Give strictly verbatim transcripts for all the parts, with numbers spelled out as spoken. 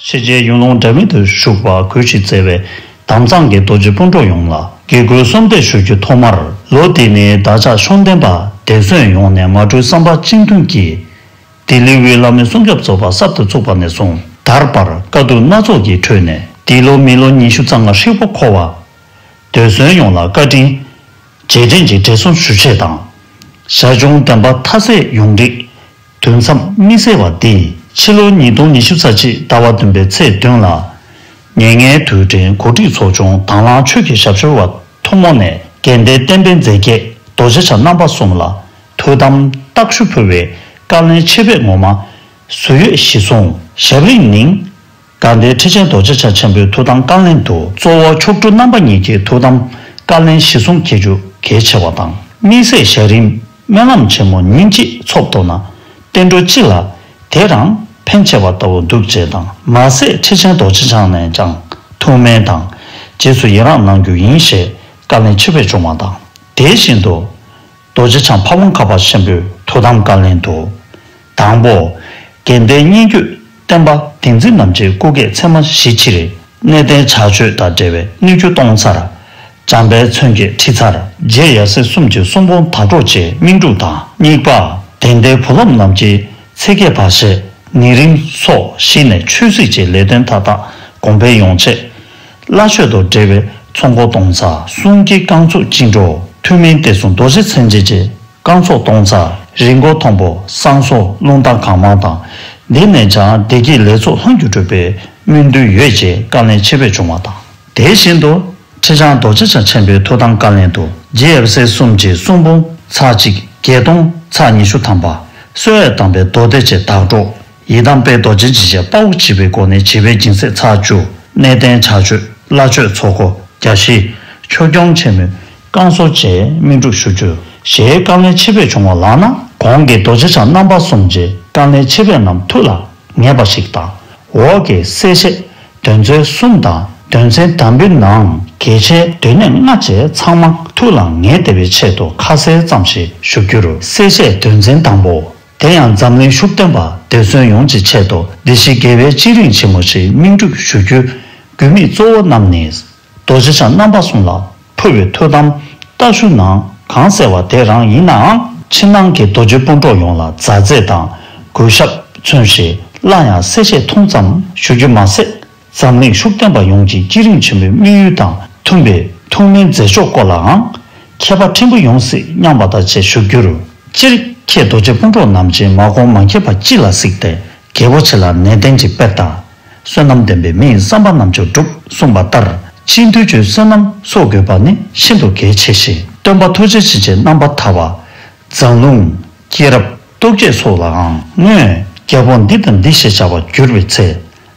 ཕྱི་རྒྱལ་ཡུལ་ལུང་འདྲ་མིན་དུ་བཞུགས་པ་གུས་ཕྱིར་བརྩེ་བའི་དམ་གཙང་གི་རྡོ་རྗེ་སྤུན་གྲོགས་ཡོངས་ལ་དགེ་བསྐུལ་གསོལ་འདེབས་ཞུ་རྒྱུ། ཐོག་མར་ལོ་འདི་ནི་བདག་ཅག་ཤོང་ལྡན་པ་འདས་གསོན་ཡོངས་ནས་མ་གྲོལ་བསམ་པ་གཅིག་མཐུན་གྱིས། ལྡི་ལི་བའི་བླ་མའི་སྲུང་སྐྱོབ་རྩོད་པ་གསར་དུ་བཙུགས་པ་ནས་བཟུང་དར་བར་དཀའ་སྡུག་སྣ་ཚོགས་ཀྱི་ཁྲོད་ནས་འདི་ལོ་མི་ལོ་ཉི་ཤུ་རྩ་ལྔ་ཧྲིལ་པོ་འཁོར་བ། འདས་གསོན་ཡོངས་ལ་བཀའ་དྲིན་རྗེས་དྲན་གྱི་བགྲེས་སོང་ཞུ་ཆེད་དང་། ཞར་བྱུང་བདེན་པ་མཐའ་གསལ་ཡོང་རིགས་དུས་མཚམས་དམིགས་བསལ་བ་འདི་ཕྱི་ལོ་ཉིས་སྟོང་ཉི་ཤུ་རྩ་གཅིག་ཟླ་བ་བདུན་པའི་ཚེས་བདུན་ལ། ཉེ་སྔའི་དུས་དྲན་གོ་སྒྲིག་ཚོགས་ཆུང་དྭང་བླངས་ཆོས་ཀྱི་ཞབས་ཞུ་བ་ཐུན་མོང་ནས་དགེ་ལྡན་བསྟན་པའི་མཛེས་རྒྱན་རྡོ་རྗེ་འཆང་རྣམ་པ་གསུམ་ལ་ཐུགས་དམ་རྟག་ཞུ་ཕུལ་བའི་བཀའ་ལན་ཆེ་བས་ངོ་མ་གཟུ་ཡོད་གཞི་བཟུང་ཞབས་རིམ་ནི། དགའ་ལྡན་ཁྲི་ཆེན་རྡོ་རྗེ་འཆང་ཆེན་པོའི་ཐུགས་དམ་བཀའ་ལན་དུ་གཙོ་བོ་མཆོག་སྤྲུལ་རྣམ་པ་གཉིས་ཀྱི་ཐུགས་དམ་བཀའ་ལན་གཞི་བཟུང་བྱེད་རྒྱུ་གལ་ཆེ་བ་དང་། དམིགས་བསལ་ཞལ་རིམ་སྨོན་ལམ་ཆེན་མོ་ཉིན་གཅིག་ཚོགས་ཐུབ་ན་བསྟན་འགྲོ་སྤྱི་ལ་དེ་རང་ཕན་ཆེ་བ་ལྟ་བུ་འདུག་ཅེས་དང་། མ་ཟད་ཁྲི་ཆེན་རྡོ་རྗེ་འཆང་ནས་ཀྱང་ཐུགས་སྨོན་དང་རྗེས་སུ་ཡི་རང་གནང་རྒྱུ་ཡིན་ཞེས་བཀའ་ལན་ཆེ་བས་བྱུང་བ་དང་། དེ་བཞིན་དུ། རྡོ་རྗེ་འཆང་ཕ་བོང་ཁ་པ་ཆེན་པོའི་ཐུགས་དམ་བཀའ་ལན་དུ། དང་པོ། དགེ་ལྡན་སྙན་བརྒྱུད་བསྟན་པ་བསྟན་འཛིན་རྣམ་རྒྱལ་སྐུ་སྐྱེ་ཚད་མ་བཞི་ཕྱིར་གནས་བརྟན་བྱ་སྤྱོད་དང་འབྲེལ་བའི་སྣོད་བཅུད་གཏོང་ཚར། འཇམ་དཔལ་མཚོན་བརྒྱད་ཁྲིད་ཚར། རྗེ་ཡབ་སྲས་གསུམ་གྱི་གསུང་འབུམ་དག་སྒྲོག་བཅས་སྨིན་དྲུག་དང་། གཉིས་པ། དད་ལྡན་བུ་སློབ་རྣམས་ཀྱིས་ཚེ་སྐྱེལ་བར་ཆད་ནད་རིམས་སོགས་ཞི་ནས་ཆོས་སྲིད་ཀྱི་ལས་དོན་མཐའ་དག་གོང་འཕེལ་ཡོང་ཆེད། བླ་མཆོད་དང་འབྲེལ་བའི་ཚོགས་འཁོར་གཏོང་ཚར། གསུང་གི་རྐང་ཚུགས་བཅིངས་འགྲོལ་ཐུན་མིན་བསྟན་སྲུང་རྡོ་རྗེ་མཚན་བརྒྱད་ཀྱི་རྐང་ཚུགས་གཏོང་ཚར། རི་མགོ་མཐོན་པོ་བསང་གསོལ་རླུང་རྟ་གང་མང་དང་། འདི་ནས་ཀྱང་བདེ་སྐྱིད་ལེགས་ཚོགས་ལྷུན་གྱིས་གྲུབ་པའི་སྨོན་འདུན་ཡོད་ཅེས་བཀའ་ལན་ཆེ་བས་བྱུང་བ་དང་། དེ་བཞིན་དུ། ཁྲི་བྱང་རྡོ་རྗེ་འཆང་ཆེན་པོའི་ཐུགས་དམ་བཀའ་ལན་དུ། རྗེ་ཡབ་སྲས་གསུམ་གྱི་གསུང་འབུམ་ཚར་གཅིག་བརྒྱད་སྟོང་ཚར་ཉི་ཤུ་ཐམ་པ། གསོལ་བས་གཏམས་པའི་མདོ་སྡེ་བཅས་དག་སྒྲོག་ཡི་དམ་དཔལ་རྡོ་རྗེ་འཇིགས་བྱེད་དཔའ་བོ་བྱེད་པའི་སྒོ་ནས་བྱིས་པའི་སྦྱིན་སྲེག་ཚར་བཅུ། གནས་བརྟན་བྱ་སྤྱོད་བླ་མཆོད་ཚོགས་འཁོར་བརྒྱ་བཞི། ཆོས་སྐྱོང་ཆེན་མོའི་བསྐང་གསོ་བཅས་སྨིན་དྲུག་ཞུ་རྒྱུ། ཞེས་བཀའ་ལན་ཆེ་བས་བྱུང་བ་ལགས་ན། གོང་གི་རྡོ་རྗེ་འཆང་རྣམ་པ་གསུམ་གྱི་བཀའ་ལན་ཆེ་བས་རྣམས་ཐུགས་ལ་ངེས་པ་ཞིག་དང་། འོག་གི་གསལ་བཤད་དོན་ཚན་གསུམ་དང་དོན་ཚན་དང་པོའི་ནང་གལ་ཆེའི་དོན་གནད་ལྔ་བཅས་ཚང་མ་ཐུགས་ལ་ངེས་བསྡད་པའི་ཆེད་དུ་ཁ་གསལ་ཙམ་ཞིག་ཞུ་རྒྱུར། གསལ་བཤད་དོན་ཚན་དང་པོ། དེ་ཡང་འཛམ་གླིང་ཤུགས་ལྡན་པ་འདས་གསོན་ཡོངས་ཀྱི་ཆེད་དུ་བདེ་སྐྱིད་དགེ་བའི་བསྐྱེད་རིམ་ཆེན་མོ་ཞིག་སྨིན་དྲུག་ཞུ་རྒྱུའི་དགོས་དམིགས་གཙོ་བོ་རྣམས་ནི། རྡོ་རྗེ་འཆང་རྣམ་པ་གསུམ་ལ་ཕུལ་བའི་ཐུགས་དམ་རྟགས་ཞུ་ནང་གང་གསལ་བ་དེ་རང་ཡིན་ནའང་། ཕྱི་ནང་གི་རྡོ་རྗེ་སྤུན་གྲོགས་ཡོངས་ལ་མཛའ་བརྩེ་དང་གུས་ཞབས་མཚོན་ཞིང་། སླར་ཡང་གསལ་བཤད་ཐུང་ཙམ་ཞུ་རྒྱུ་མ་ཟད། འཛམ་གླིང་ཤུགས་ལྡན་པ་ཡོངས་ཀྱི་བསྐྱེད་རིམ་ཆེན་མོའི་དམིགས་ཡུལ་དང་མཐུན་པའི་ཐུགས་སྨོན་མཛད་ཕྱོགས་སྐོར་ལའང་མཁས་པ་ཕྲན་བུ་ཡོང་སྲིད་སྙམ་པ་དང་བཅས་ཞུ་རྒྱུར། སྤྱིར་ཁྱེད་རྡོ་རྗེ་སྤུན་གྲོགས་རྣམས་ཀྱིས་མ་གོང་མ་མཁས་པ་ཅི་ལ་གཟིགས་ཏེ། རྒྱལ་པོ་ཆེ་ལ་ནན་ཏན་གྱིས་དཔེར་ལྟ། བསོད་ནམས་ལྡན་པའི་མི་ཡི་བསམ་པ་རྣམས་ཀྱང་འགྲུབ་གསུངས་པ་ལྟར། སྤྱི་འཐུས་ཀྱི་བསོད་ནམས་གསོག་དགོས་པ་ནི་ཤིན་ཏུ་གལ་ཆེ་ཞིང་། སྟོན་པ་ཐུགས་རྗེ་ཆེན་པོའི་རྣམ་པར་ཐར་པ། འཛམ་གླིང་སྐྱེས་རབས་སྟོབས་རྒྱས་སོགས་ལའང་སྔོན། རྒྱལ་པོ་འདི་དང་འདི་ཞེས་བྱ་བར་གྱུར་པའི་ཚེ།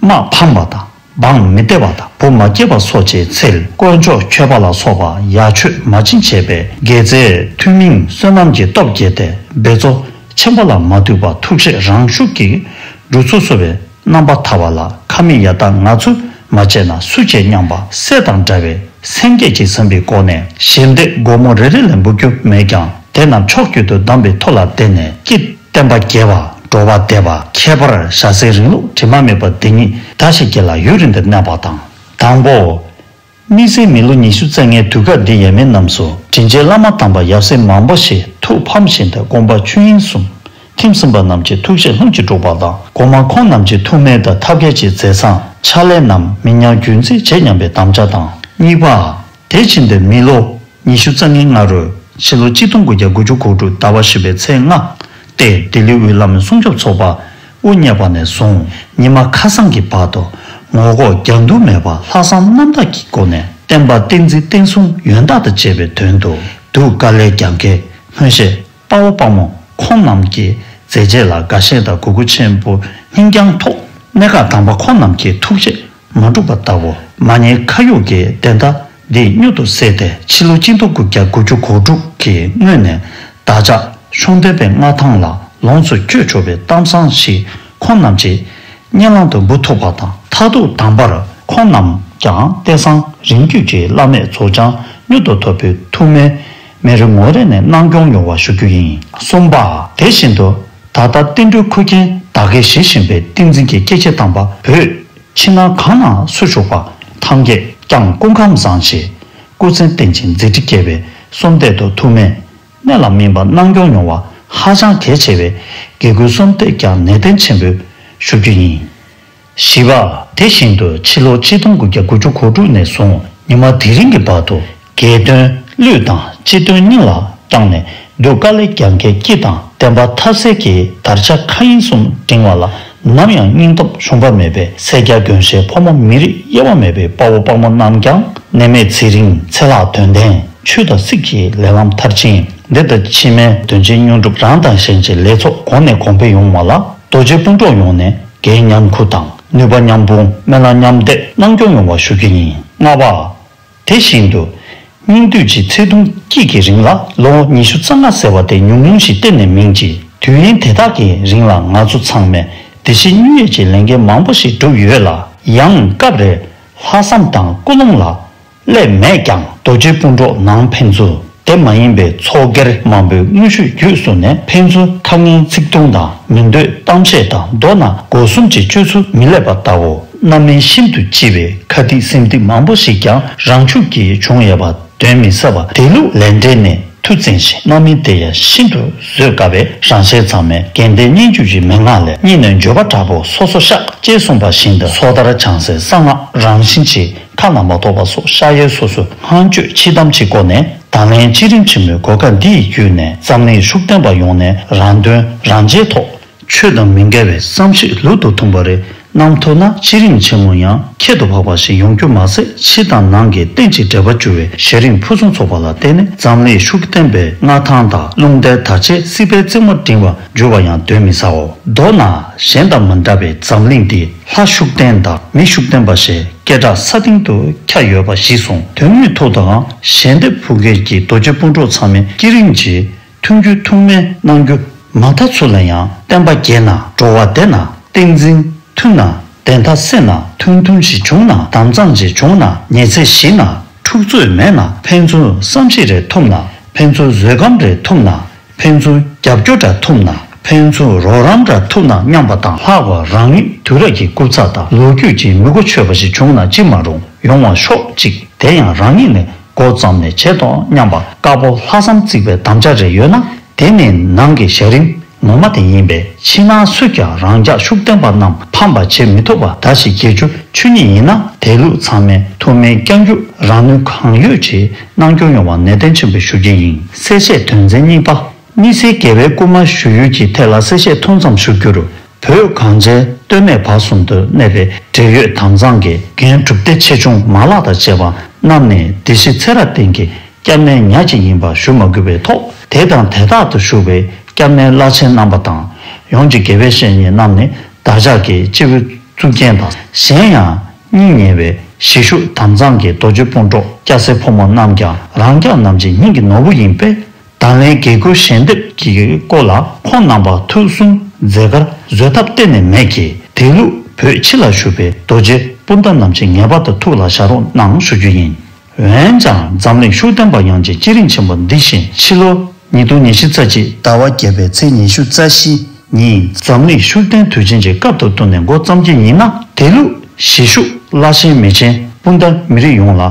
དམག་ཕམ་པ་དང་འབངས་མི་བདེ་བ་དང་བུ་མ་སྐྱེས་པ་སོགས་ཀྱི་ཚེ། དཀོན་མཆོག་མཆོད་པ་ལ་སོགས་པ་ཡ་མཆོད་མ་བྱིན་བྱས་པའི་དགེ་རྩའི་ཐུན་མིན་བསོད་ནམས་ཀྱི་སྟོབས་རྒྱས་ཏེ། འབད་རྩོལ་ཆེན་པོ་ལ་མ་ལྟོས་པར་ཐུགས་རྗེ་རང་ཤུགས་ཀྱིས་འགྲུབ་ཚུགས་པའི་རྣམ་པར་ཐར་པ་ལ་ཁ་མིག་ཡ་ལྟ་ང་ཚོས་མ་བྱས་ན་སུས་བྱེད་སྙམ་པ་སྲེད་དང་འདྲ་བའི་སེམས་བསྐྱེད་ཀྱིས་ཟིན་པའི་སྒོ་ནས། ཞལ་འདེབས་སྒོར་མོ་རེ་རེ་ལས་འབུལ་རྒྱུ་མེད་ཀྱང་། དེ་རྣམས་མཆོག་གྱུར་དུ་བསྡམས་པའི་ཐུགས་ལ་བརྟེན་ནས། སྐྱིད། བསྟན་པ་རྒྱས་པ། འགྲོ་བ་བདེ་བ། ཁྱད་པར་ཞྭ་སེར་རིང་ལུགས་དྲི་མ་མེད་པ་འདི་ཉིད་བདག་བསྐྱེད་ལ་ཡུན་རིང་དུ་གནས་པ་དང་། དང་པོ། དམིགས་བསལ་མི་ལོ་ཉི་ཤུ་རྩ་ལྔའི་དུས་སྐབས་འདི་ཡས་མས་རྣམས་སུ་དྲིན་ཅན་བླ་མ་དམ་པ་ཡབ་སྲས་མང་པོ་ཞིག་ཐུགས་ཕམ་བཞིན་དུ་དགོངས་པ་ཆོས་དབྱིངས་སུ་ཐིམ་ཟིན་པ་རྣམས་ཀྱི་ཐུགས་རྗེ་ལྷུན་གྱིས་གྲུབ་པ་དང་། གོང་མ་ཁོང་རྣམས་ཀྱི་ཐུགས་སྨོན་དང་ཐབས་མཁས་ཀྱི་མཛད་བཟང་ཕྱག་ལས་རྣམས་མི་ཉམས་རྒྱུན་འཛིན་བྱེད་སྙམ་པའི་དམ་བཅའ་དང་། གཉིས་པ། དེ་བཞིན་དུ་མི་ལོ་ཉི་ཤུ་རྩ་ལྔའི་སྔ་རོལ་ཕྱི་ལོ་གཅིག་སྟོང་དགུ་བརྒྱ་དགུ་བཅུ་གོ་དྲུག་ཟླ་བ་བཞི་པའི་ཚེས་ལྔ་སྟེ་ལྡི་ལི་དབུས་བླ་མའི་སྲུང་སྐྱོབ་ཚོགས་པ་དབུ་བརྙེས་པ་ནས་བཟུང་ཉི་མ་ཁ་སང་གི་བར་དུ་ངོ་ལྐོག་རྒྱང་དུ་མེད་པར་ལྷག་བསམ་རྣམ་དག་གི་སྒོ་ནས་བསྟན་པ་བསྟན་འཛིན་བསྟན་སྲུང་ཡོན་བདག་དང་བཅས་པའི་དོན་དུ་གདུགས་དཀའ་ལས་རྒྱག་མཁན་སྔོན་གཤེགས་དཔའ་བོ་དཔའ་མོ་ཁོང་རྣམས་ཀྱི་མཛད་རྗེས་ལ་དགའ་ཞེན་དང་གུས་བཀུར་ཆེན་པོ་སྙིང་བཅངས་ཐོག་གནད་འགག་དམ་པ་ཁོང་རྣམས་ཀྱི་ཐུགས་རྗེ་མ་འགྲུབ་པ་ལྟ་བུ། མ་ཉེས་ཁ་གཡོགས་ཀྱི་བདེན་མཐའ་འདི་མྱུར་དུ་སེལ་ཏེ་ཕྱི་ལོ་གཅིག་སྟོང་དགུ་བརྒྱ་དགུ་བཅུ་གོ་དྲུག་གི་སྔོན་ནས་བདག་ཅག་ཤོང་ལྡན་པའི་མངའ་ཐང་ལ་ལོངས་སུ་སྤྱོད་ཆོག་པའི་གཏམ་བཟང་ཞིག་ཁོང་རྣམས་ཀྱི་སྙན་ལམ་དུ་འབུལ་ཐུབ་པ་དང་། མཐར་ཐུག་དམ་པར་ཁོང་རྣམས་ཀྱང་བསྟན་བཟང་རིང་བརྒྱུད་ཀྱི་བླ་མའི་རྫོགས་བྱང་མྱུར་དུ་ཐོབ་པའི་ཐུགས་སྨོན་མི་རེ་ངོ་རེ་ནས་གནང་སྐྱོང་ཡོང་བ་ཞུ་རྒྱུ་ཡིན། གསུམ་པ། དེ་བཞིན་དུ་ད་ལྟ་བསྟན་འགྲོའི་ཁུར་ཆེན་བདག་གིར་བཞེས་བཞིན་པའི་བསྟན་འཛིན་གྱི་སྐྱེས་ཆེན་དམ་པ་བོད། ཕྱི་ནང་གང་ན་སུ་བཞུགས་པ་ཐམས་ཅད་ཀྱང་སྐུ་ཁམས་བཟང་ཞིང་སྐུ་མཚན་བརྟན་ཅིང་མཛེས་སྒྲིག་སྐྱེས་པའི་གསོལ་འདེབས་དང་ཐུགས་སྨོན་གནད་ལ་སྨིན་པ་གནང་སྐྱོང་ཡོང་བ་ཧ་ཅང་གལ་ཆེ་བས་དགེ་བསྐུལ་གསོལ་འདེབས་ཀྱང་ནན་ཏན་ཆེན་པོས་ཞུ་རྒྱུ་ཡིན། བཞི་པ། དེ་བཞིན་དུ་ཕྱི་ལོ་ཆིག་སྟོང་དགུ་བརྒྱ་དགུ་བཅུ་གོ་དྲུག་ནས་བཟུང་ཉི་མ་དེ་རིང་གི་བར་དུ་དགེ་འདུན་གླུད་དང་སྤྱི་དོན་སྙིང་ལ་བཅངས་ནས་གདུལ་དཀའ་ལས་རྒྱག་མཁན་སྐྱིད་དང་བསྟན་པ་ཐབས་ཟད་ཀྱི་དར་ཆ་མཁའ་དབྱིངས་སུ་བསྒྲེངས་པ་ལ་ནམ་ཡང་སྙིང་སྟོབས་ཞུམ་པ་མེད་པའི་སེར་སྐྱ་དགོན་གཞིས་ཕོ་མོ་མི་རིགས་དབྱེ་བ་མེད་པའི་དཔའ་བོ་དཔའ་མོ་རྣམས་ཀྱང་ནད་མེད་ཚེ་རིང་ཚེ་ལྷག་དོན་ལྡན་ཆོས་དང་སྲིད་ཀྱི་ལས་ལམ་མཐར་ཕྱིན་འདི་ལྟར་ཕྱི་མའི་དོན་ཆེན་དངོས་གྲུབ་རང་དང་གཞན་གྱི་ལེགས་ཚོགས་གོང་ནས་གོང་འཕེལ་ཡོང་བ་ལ། རྡོ་རྗེ་སྤུན་གྲོགས་ཡོངས་ནས་འགན་མཉམ་འཁུར་དང་ནུས་པ་མཉམ་སྤུངས་སྨོན་ལམ་མཉམ་འདེགས་གནང་སྐྱོང་ཡོང་བ་ཞུ་རྒྱུ་ཡིན། ལྔ་པ། དེ་བཞིན་དུ། སྙིང་བསྡུས་ཀྱི་ཚེ་ཐུང་དཀྱིལ་གྱི་རིང་ལ་ལོ་ངོ་ཉི་ཤུ་རྩ་ལྔ་ཟེར་བ་དེ་ཉུང་ཉུང་ཞིག་གཏན་ནས་མིན་གྱི། དུས་ཡུན་དེ་དག་གི་རིང་ལ་ང་ཚོ་ཚང་མས་བདེ་སྐྱིད་མྱུར་ཡོང་ཆེད་ལས་འགན་མང་པོ་ཞིག་བསྒྲུབས་ཡོད་ལ། ཡང་སྐབས་རེ་ལྷག་བསམ་དང་ཀུན་སློང་ལ། སླད་མེད་ཀྱང་རྡོ་རྗེ་སྤུན་གྲོགས་ནང་ཕན་ཚུན་དེ་མ་ཡིན་པའི་ཚོགས་སྒེར་མང་པོའི་དངོས་ཤུགས་བརྒྱུད་བཟུང་ནས་ཕན་ཚུན་ཁ་ངན་ཚིག་ཐུང་དང་མི་འདོད་གཏམ་བཤད་དང་མདོར་ན་སྒོ་གསུམ་གྱི་སྤྱོད་ཚུལ་མི་སླེབས་པ་ལྟ་བུ་རྣམ་སྨིན་ཤིན་ཏུ་ལྕི་བའི་ཁ་ཏིག་སེམས་ཏིག་མང་པོ་ཞིག་ཀྱང་རང་ཤུགས་ཀྱིས་བྱུང་ཡོད་པ་གདོན་མི་ཟ་བ་དེ་ལུགས་ལས་འབྲས་ནས་མཐུ་བཙན་ཞིང་རྣམ་སྨིན་དེ་ཡང་ཤིན་ཏུ་བཟོད་དཀའ་བས་རང་གཞན་ཚང་མས་དགེ་འདུན་སྙན་བརྒྱུད་ཀྱི་མན་ངག་ལས་སྙིང་ནས་འགྱོད་པ་དྲག་པོ་སོ་སོ་བཤགས་ཅེས་གསུངས་པ་བཞིན་དུ་སོ་ཐར་བྱང་སེམས་གསང་སྔགས་རང་བཞིན་གྱིས། ཁ་ན་མ་ཐོ་བ་སོགས་ཤ་ཡའི་སོ་སོའི་སྔགས་བརྗོད་ཕྱི་གཏམ་གྱི་སྒོ་ནས་ད་ལན་བསྐྱེད་རིམ་ཆེན་མོའི་གོ་སྐབས་འདི་ཡི་བརྒྱུད་ནས་འཛམ་གླིང་ཤུགས་ལྡན་པ་ཡོངས་ནས་རང་དོན་རང་རྒྱལ་ཐོག་ཆོས་དང་མི་འགལ་བའི་བསམ་ཤེས་ལུགས་དང་མཐུན་པ་རེ་གནང་ཐུབ་ན་བསྐྱེད་རིམ་ཆེན་མོ་ཡང་ཁྱད་དུ་འཕགས་པ་ཞིག་ཡོང་རྒྱུ་མ་ཟད་ཕྱི་དང་ནང་གི་རྟེན་གྱི་འབྲེལ་པ་བསྒྱུར་བའི་ཞལ་རིམ་ཕུན་སུམ་ཚོགས་པ་ལ་བརྟེན་ནས་འཛམ་གླིང་ཤུགས་ལྡན་པའི་མངའ་ཐང་དང་རླུང་རྟའི་དར་ཆས་སྲིད་པའི་རྩེ་མོར་བསྒྲེངས་པར་འགྱུར་བ་ཡང་གདོན་མི་ཟའོ། མདོར་ན་གཞན་དང་མི་འདྲ་བའི་འཛམ་གླིང་འདི་ལྷ་ཤུགས་ལྡན་དང་མི་ཤུགས་ལྡན་པ་ཞེས། སྐད་གྲགས་ས་སྟེང་དུ་ཁྱབ་ཡོད་པ་གཞིར་བཟུང་དོན་དངོས་ཐོག་ཏུའང་ཞལ་འདེབས་ཕུལ་མཁན་གྱི་རྡོ་རྗེ་སྤུན་གྲོགས་ཚང་མས་བསྐྱེད་རིམ་གྱི་མཐུན་འགྱུར་ཐུགས་སྨོན་གནང་རྒྱུ་མ་མཐའ་ཚུར་ལ་ཡང་བསྟན་པ་རྒྱས་ན་འགྲོ་བ་བདེ་ན་བསྟན་འཛིན་མཐུན་ན་བདེན་མཐའ་གསལ་ན་མཐུན་མཐུན་ཞིག་བྱུང་ན་དམ་གཙང་ཞིག་བྱུང་ན་ཉེ་ཚེ་ཞི་ན་འཁྲུག་རྩོད་མེད་ན་ཕན་ཚུན་བསམ་ཤེས་རེ་ཐུབ་ན་ཕན་ཚུན་བཟོད་སྒོམ་རེ་ཐུབ་ན། ཕན་ཚུན་རྒྱབ་སྐྱོར་འདྲ་ཐུབ་ན། ཕན་ཚུན་རོགས་རམ་འདྲ་ཐུབ་ན་སྙམ་པ་དང་། ལྷག་པར་རང་ཉིད་དུས་རབས་ཀྱི་སྐུ་ཚབ་དང་ལོ་རྒྱུས་ཀྱི་མི་གོ་ཆོད་པ་ཞིག་བྱུང་ན་ཅི་མ་རུང་ཡོང་བ་ཤོག་ཅིག་དེ་ཡང་རང་ཉིད་ནས་འགོ་བརྩམས་ནས་བྱེད་དོ་སྙམ་པ་དཀར་པོ་ལྷག་བསམ་བརྩེགས་པའི་དམ་བཅའ་རེ་ཡོད་ན་དེ་ནི་ནང་གི་ཞལ་རིམ་ངོ་མ་དེ་ཡིན་པས་ཕྱི་ནང་སུས་ཀྱང་རང་ཅག་ཤུགས་ལྡན་པ་རྣམས་ཕམ་པ་བྱེད་མི་ཐུབ་པ་ད་ཞིག་གྱེས་རྒྱུ་ཆོས་ཉིད་ཡིན་ན་དེ་ལུགས་ཚང་མས་ཐུགས་སྨོན་སྐྱབས་འཇུག་རང་ནུས་གང་ཡོད་ཀྱིས་གནང་སྐྱོང་ཡོང་བ་ནན་ཏན་ཆེན་པོས་ཞུ་རྒྱུ་ཡིན། གསལ་བཤད་དོན་ཚན་གཉིས་པ། དམིགས་བསལ་དགེ་བའི་བསྐུལ་མ་ཞུ་ཡུལ་གྱི་ཐད་ལ་གསལ་བཤད་ཐུང་ཙམ་ཞུ་རྒྱུར། བོད་གངས་ཅན་སྟོད་སྨད་བར་གསུམ་དུ་གནས་པའི་འབྲེལ་ཡོད་དམ་གཙང་གི་རྒན་གྲུབ་སྡེ་ཆེ་ཆུང་མ་ལག་དང་བཅས་པ་རྣམས་ནས་སྡེ་བཞི་ཚེ་རབས་གཏན་གྱི་སྐྱབས་གནས་ཉག་གཅིག་ཡིན་པ་ཞུ་མ་དགོས་པའི་ཐོག་དེ་དང་དེ་དག་ཏུ་བཞུགས་པའི་སྐྱབས་གནས་བླ་ཆེན་རྣམ་པ་དང་ཡོངས་ཀྱི་དགེ་བའི་བཤེས་གཉེན་རྣམས་ནས་བདག་ཅག་གི་སྐྱེས་བུ་གཙུག་རྒྱན་དང་གཞན་ཡང་སྙིང་ཉེ་བའི་གཞིས་བཞུགས་དམ་གཙང་གི་རྡོ་རྗེ་སྤུན་གྲོགས་སྐྱ་སེར་ཕོ་མོ་རྣམས་ཀྱང་རང་རྒྱལ་རྣམས་ཀྱི་སྙིང་གི་ནོར་བུ་ཡིན་པས། ད་ལན་དགེ་བསྐུལ་ཞལ་འདེབས་ཀྱི་སྐོར་ལ་ཁོང་རྣམ་པ་ཐུགས་གསུང་མཛད་ཁར་བཟོད་ཐབས་གཏན་ནས་མེད་ཀྱི། དེ་ལུགས་བོད་ཕྱི་ལ་བཞུགས་པའི་རྡོ་རྗེ་སྤུན་ཟླ་རྣམས་ཀྱིས་ངེས་པར་དུ་ཐུགས་ལ་བཞག་རོགས་གནང་ཞུ་རྒྱུ་ཡིན། འོན་ཀྱང་འཛམ་གླིང་ཤུགས་ལྡན་པ་ཡོངས་ཀྱི་བསྐྱེད་རིམ་ཆེན་པོ་འདི་བཞིན་ཕྱི་ལོ་ཉིས་སྟོང་ཉི་ཤུ་རྩ་གཅིག་ཟླ་བ་བརྒྱད་པའི་ཚེས་ཉི་ཤུ་རྩ་བཞི་ཉིན་འཛམ་གླིང་ཤུགས་ལྡན་དུས་ཆེན་གྱི་སྐབས་དང་བསྟུན་ནས་འགོ་བརྩམས་ཀྱི་ཡིན་ན། དེ་ལུགས་གཞིས་བཞུགས་བླ་ཆེན་མི་ཆེན་སྤུན་ཟླ་མི་རིགས་ཡོངས་ལ་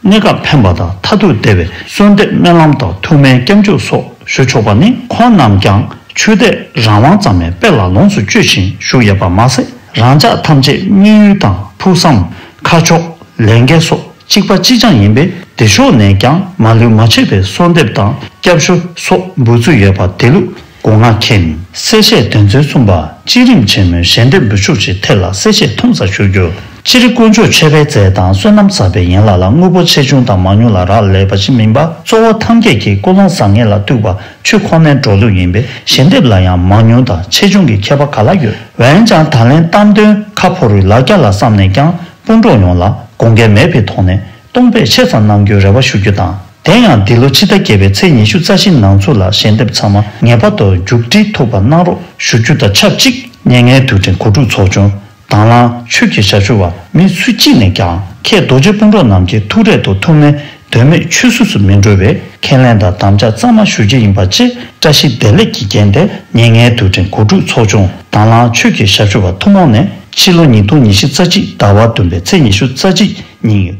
གནས་སྐབས་ཕན་པ་དང་མཐར་ཐུག་བདེ་བའི་གསོལ་འདེབས་སྨོན་ལམ་དང་ཐུགས་སྨོན་སྐྱབས་འཇུག་སོགས་ཞུ་ཆོག་པ་ནི། ཁོང་རྣམས་ཀྱང་ཆོས་དད་རང་དབང་ཙམ་མིན་དཔེ་ལ་ལོངས་སུ་སྤྱོད་བཞིན་བཞུགས་ཡོད་པ་མ་ཟད། རང་ཅག་ཐམས་ཅད་དམིགས་ཡུལ་དང་ཕུགས་བསམ། ཁ་ཕྱོགས། ལས་འགན་སོགས་གཅིག་པ་གཅིག་རྐྱང་ཡིན་པས། དེ་ཕྱོགས་ནས་ཀྱང་མ་ལུས་མ་ཆད་པའི་གསོལ་འདེབས་དང་སྐྱབས་ཞུ་སོགས་འབུལ་ཚུལ་ཡོད་པ་དེ་ལུགས་དགོངས་ང་མཁྱེན། གསལ་བཤད་དོན་ཚན་གསུམ་པ། བསྐྱེད་རིམ་ཆེན་མོའི་ཞལ་འདེབས་འབུལ་ཕྱོགས་ཀྱི་ཐད་ལ་གསལ་བཤད་ཐུང་ཙམ་ཞུ་རྒྱུ། སྤྱིར་དཀོན་མཆོག་མཆོད་པའི་རྫས་དང་བསོད་ནམས་བསགས་པའི་ཡན་ལག་ལ་དངོས་པོ་ཆེ་ཆུང་དང་མང་ཉུང་ལ་རག་ལས་པ་ཞིག་མིན་པར། གཙོ་བོ་ཐམས་ཅད་ཀྱི་ཀུན་སློང་བཟང་ངན་ལ་ཐུག་པ་ཆོས་ཁོ་ནའི་འགྲོ་ལུགས་ཡིན་པས། ཞལ་འདེབས་ལ་ཡང་མང་ཉུང་དང་ཆེ་ཆུང་གི་ཁྱད་པར་ག་ལ་ཡོད། འོན་ཀྱང་ད་ལན་གཏམ་དོན་ཁ་ཕོ་རུའི་ལ་རྒྱ་ལ་བསམ་ནས་ཀྱང་སྤུན་གྲོགས་ཡོངས་ལ་དགོངས་འགལ་མེད་པའི་ཐོག་ནས་གཏོང་ཕོད་ཆེ་ཙམ་གནང་རྒྱུའི་རེ་བ་ཞུ་རྒྱུ་དང་། དེ་ཡང་འདི་ལོ་ཕྱི་ཟླ་བརྒྱད་པའི་ཚེས་ཉི་ཤུ་རྩ་བཞི་ནང་ཚུད་ལ་ཞལ་འདེབས་ཚང་མ་ངེས་པར་དུ་མཇུག་སྒྲིལ་ཐུབ་པ་གནང་རོགས་ཞུ་རྒྱུ་དང་ཆབས་ཅིག་མཉན་ངའི་དུས་དྲན་གོ་སྒྲིག་ཚོགས་ཆུང་དང་བླངས་ཆོས་ཀྱི་ཞབས་ཞུ་བ་མི་སུ་གཅིག་ནས་ཀྱང་ཁྱེད་རྡོ་རྗེ་སྤུན་གྲོགས་རྣམས་ཀྱི་ཐུགས་རེ་དང་ཐུགས་སྨོན་དོན་མེད་ཆུད་ཟོས་སུ་མི་འགྲོ་བའི་ཁས་ལེན་དང་དམ་བཅའ་གཙང་མ་ཞུ་རྒྱུ་ཡིན་པ་བཅས་བཀྲ་ཤིས་བདེ་ལེགས་ཀྱི་རྒྱན་དེ་མཉན་ངའི་དུས་དྲན་གོ་སྒྲིག་ཚོགས་ཆུང་དང་བླངས་ཆོས་ཀྱི་ཞབས་ཞུ་བ་ཐུན་མོང་ནས་ ཕྱི་ལོ་ཉིས་སྟོང་ཉི་ཤུ་རྩ་གཅིག་ཟླ་བ་བདུན་པའི་ཚེས་ཉི་ཤུ་རྩ་གཅིག་ཉིན།